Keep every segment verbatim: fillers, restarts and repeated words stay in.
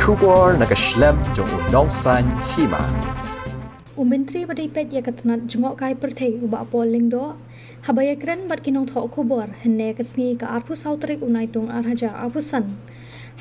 Khubor na ka shlem jong u nongsan hima. U Myntri ba dei peit ïa ka tnat jngohkai pyrthei u Bah Paul Lyngdoh, haba ïakren bad ki nongthoh khubor hynne ka sngi ka arphew saw tarik u Naitung ar hajar arphew san,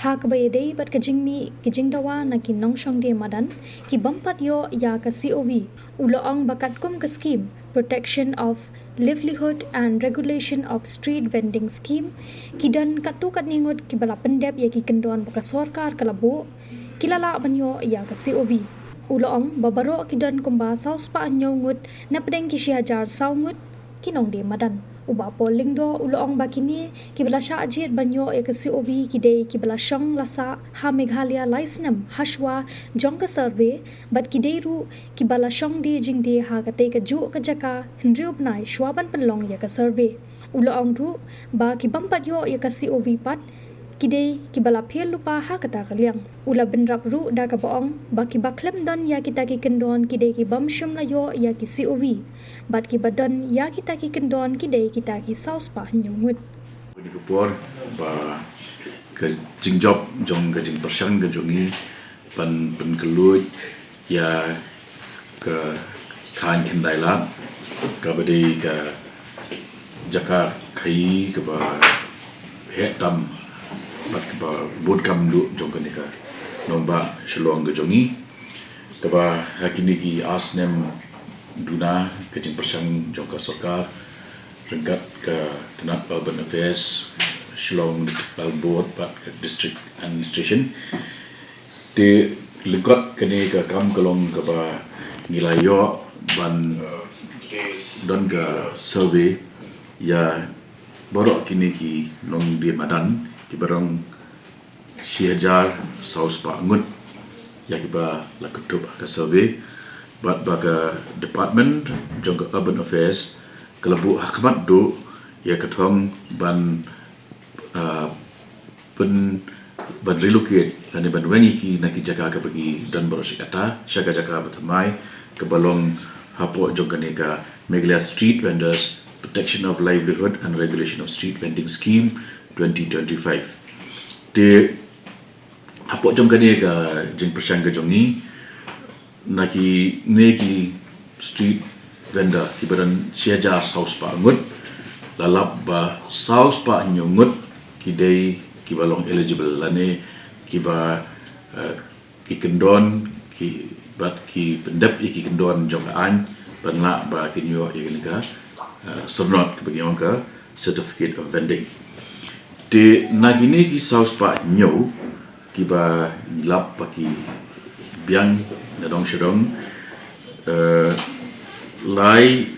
ha kaba ïadei bad ka jingmih ki jingdawa na ki nongshong die madan ki bym pat ïoh ïa ka C O V, u la ong ba katkum ka skim Protection of Livelihood and Regulation of Street Vending Scheme, ki don katto katne ngut kiba la pyndep ïa ki kyndon ba ka sorkar ka la buh, ki la lah ban ïoh ïa ka C O V. U la ong ba baroh ki don kumba saw spah hynñiew ngut napdeng ki shi hajar saw ngut ki nongdie madan. U Bah Paul Lyngdoh u la ong ba kine kiba la shah jied ban ïoh ïa ka C O V ki dei kiba la shong la sah ha Meghalaya lai snem hashwa jong ka survey, bad ki dei ruh kiba la shong die jingdie ha katei kajuh ka jaka hynriew bnai shwa ban pynlong ïa ka survey. U la ong ruh ba ki bym pat ïoh ïa ka C O V pat ki dei kiba la phiar lypa ha kata ka liang. U la bynrap ruh da kaba ong ba kiba khlem don ïa kita ki kyndon ki dei ki bym shym la ïoh ïa ki C O V, bad kiba don ïa kita ki kyndon ki dei kita ki saw spah hynñiew ngut. Kane ka por ba ka jingjop jong ka jingpyrshang ka jong ngi ban pynkylla ïa ka thaiñ Khyndai Lad, kaba dei ka jaka khaïi kaba heh tam bad kaba bun kam duh jong kane ka nongbah Shillong ka jong ngi, kaba ha kine ki ar snem duna ka jingpyrshang jong ka sorkar ryngkat ka tnat Urban Affairs, Shillong Municipal Board bad ka District Administration. Te lyngkot kane ka kam ka long kaba ngi la ïoh ban don ka survey ïa baroh kine ki nongdie madan kiba rong shi hajar saw spah ngut ïa kiba la kynthup ha ka survey, bad ba ka department jong ka Urban Affairs ka la buh ha khmat duh ïa ka thong ban, ah, pyn ban relocate lane ban weng ïa ki na ki jaka kaba ki don baroh shi katta sha ka jaka ba thymmai kaba long hapoh jong kane ka Meghalaya Street Vendors Protection of Livelihood and Regulation of Street Vending Scheme twenty twenty-five. Te hapoh jong kane ka jingpyrshang ka jong ngi, na kine ki street vendor kiba don shi hajar saw spah ngut, la lap ba saw spah hynñiew ngut ki dei kiba long eligible lane kiba, eh, ki kyndon ki bad ki pyndep ïa ki kyndon jong ka aiñ ban lah ba kin ïoh ïa kane ka, eh, syrnod kaba ki ong ka certificate of vending. Te na kine ki saw spah hynñiew kiba ngi lap ba ki biang na dong sha dong, eh, lai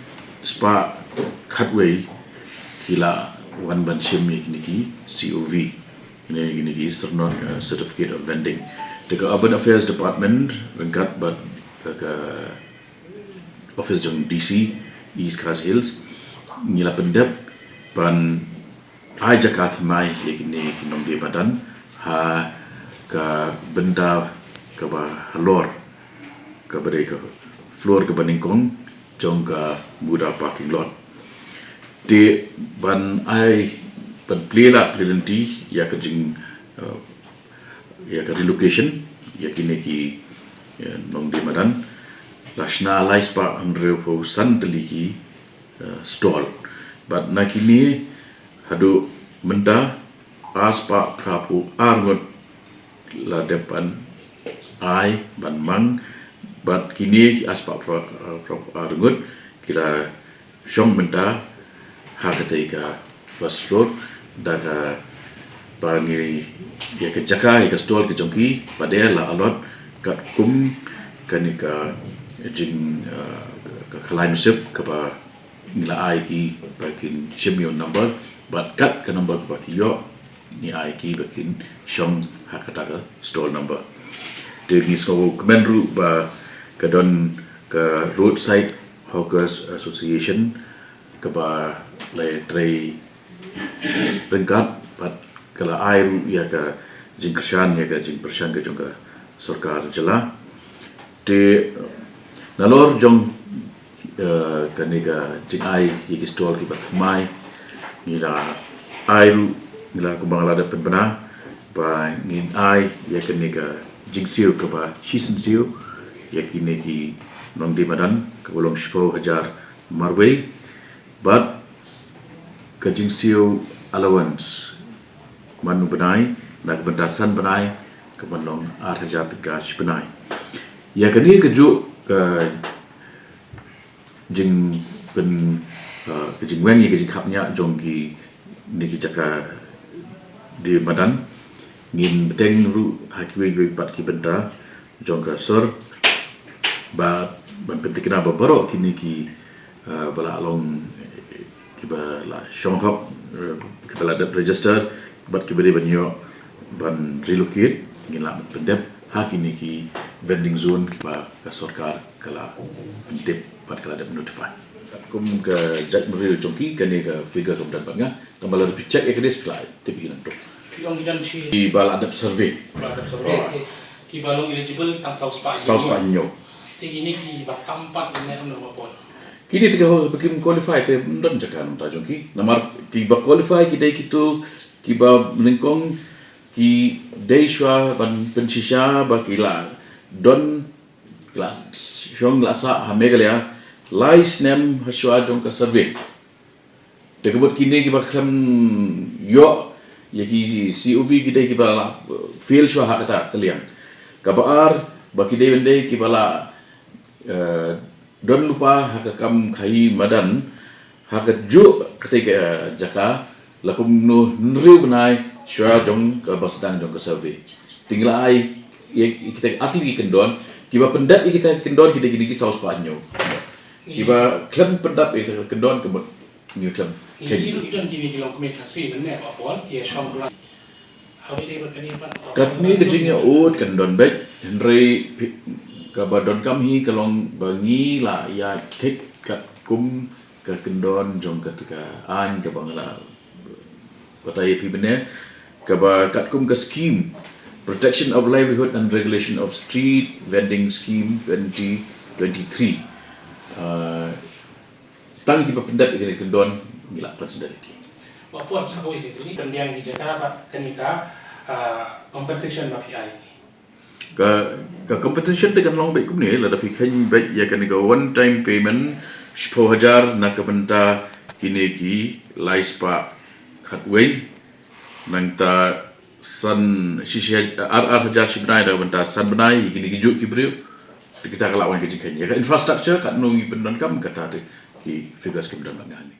spah khatwei ki la wan ban shim ïa kine ki C O V, kine, kine ki syrnod, eh, certificate of vending. Te ka Urban Affairs Department ryngkat bad, eh, ka office jong D C East Khasi Hills ngi la pyndep ban ai jaka thymmai ïa kine ki nongdie madan ha ka bynta kaba halor, kaba dei ka floor kaba nyngkong jong ka Buddha parking lot. Te ban ai ban plie lad plie lynti ïa ka jing, eh, ïa ka relocation ïa kine ki, eh, nongdie madan, la shna lai spah hynriewphew san tylli ki, eh, stall. Bad na kine haduh mynta ar spah phraphew ar ngut la dep ban ai ban mang, bad kine ki ar spah phra-, phraphew ar ngut ki la shong mynta ha katei ka first floor da kaba ngi ïa ka jaka ïa ka stall ka jong ki pat de la allot katkum kane ka jing, eh, ka, ka khalai mynsiem kaba ngi la ai ki ba kin shim ïa u number, bad kat ka number kaba ki ïoh ngi ai ki ba kin shong ha kata ka stall number. Te ngi sngewkmen ruh ba ka don ka Roadside Hawkers Association kaba la ïatrei ryngkat bad ka la ai ruh ïa ka jingkyrshan ïa ka jingpyrshang ka jong ka sorkar jylla. Te nalor jong, eh, kane ka jingai ïa ki stall kiba thymmai, ngi la ai ruh, ngi la, kumba nga la dep pynbna ba ngin ai ïa kane ka jingsiew kaba shisien siew ïa kine ki nongdie madan kaba long shiphew hajar marwei, bad ka jingsiew allowance man u bnai na ka bynta san bnai kaba long ar hajar tyngka shi bnai. Ïa kane kajuh ka jingpyn, uh, ka jingwen ïa ka jingkhapngiah jong kine ki jaka die madan, ngin bteng ruh ha kiwei kiwei pat ki bynta jong ka sor, ba ban pynthikna ba baroh kine ki, uh, ba la long, eh, kiba la shong hok, eh, kiba la dep register, bad kiba dei ban ïoh ban relocate, ngin lah pyndep ha kine ki vending zone kiba ka sorkar ka la pyntip bad ka la dep notify. Kum ka jaitbynriew jong ki, kane ka figure kam don bad nga, tangba lada phi check ïa ka list phi lah tip hi nangta. Ki long ki don shi. Kiba la dep survey. Ba la dep survey. Ki, kiba long eligible tang saw spah. Saw spah hynñiew. Te kine kiba tam pat ne em, namar ba pon. Kine te ka hok ba kim qualify te ym don jaka nangta jong ki. Namar kiba qualify ki dei kito kiba nyngkong ki dei shuwa ban pynshisha ba ki la don, ki la shong la sah ha Meghalaya lai snem ha shuwa jong ka survey. Te ka mut kine kiba khlem ïoh ïa ki C O V ki dei kiba la, uh, fail shuwa ha kata ka liang. Kaba ar, ba ki dei ban dei kiba la, uh, don lypa ha ka kam khaïi madan ha kajuh katei ka jaka, la kumno hynriew bnai shuwa jong kaba sdang jong ka survey. Te ngi la ai ïa, ïa kita artylli ki kyndon, kiba pyndep ïa kita ki kyndon ki dei kine ki saw spah hynñiew. Kiba khlem pyndep ïa kita ki kyndon ka mut ngi khlem. Ngi khlem. Ki don kine ki long kmie Khasi nangne ba pon ïa shong pla. Katne ka jingïaud kan don beit, hynrei phi-, kaba donkam hi ka long ba ngi la ïa thik katkum ka kyndon jong kata ka aiñ kaba nga la batai ïa phi mynne, kaba katkum ka scheme Protection of Livelihood and Regulation of Street Vending Scheme twenty twenty-three. Ah, tang kiba pyndep ïa kane ka kyndon ngi lah consider ïa ki. Ba pon sa kawei ka kali pynbiang ki jaka bad kane ka, ah, compensation ba phi ai. Ka, ka compensation te kan long beit kumne, lada phi kheiñ beit ïa kane ka one time payment shiphew hajar na ka bynta kine ki lai spah khatwei, nangta san, shi, shi, ar, ar hajar shi bnai na ka bynta san bnai, ïa kine kijuh ki briew. Te kita ka lah wan ka jingkheiñ. Ïa ka infrastructure katno ngi pyndonkam, kata te ki figures kim don bad nga hangne.